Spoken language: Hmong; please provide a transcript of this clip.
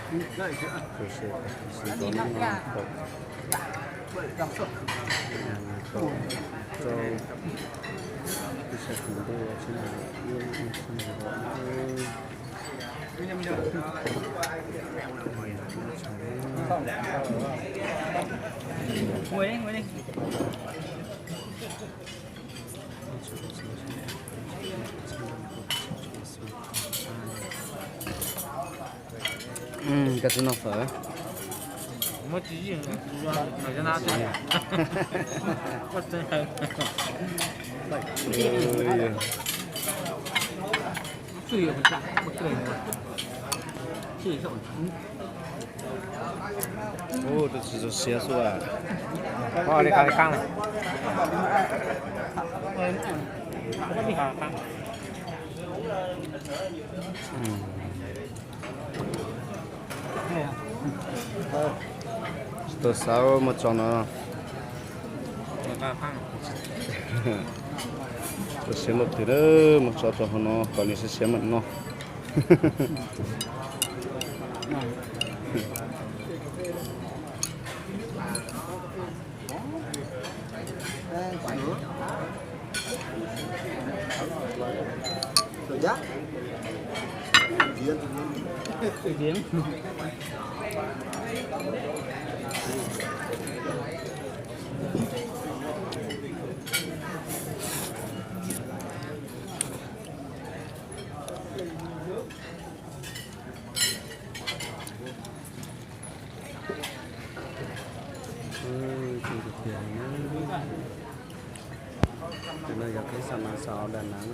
Koj tsis noj fawm? Ub, tus tsis txog siav xwb as. Tsis tau xav muab tso no. Tso siav loj tiag na, muab tso rau hauv no kom nws siav siav mam noj. Tus no yog peb xa ma xa Đà Nẵng.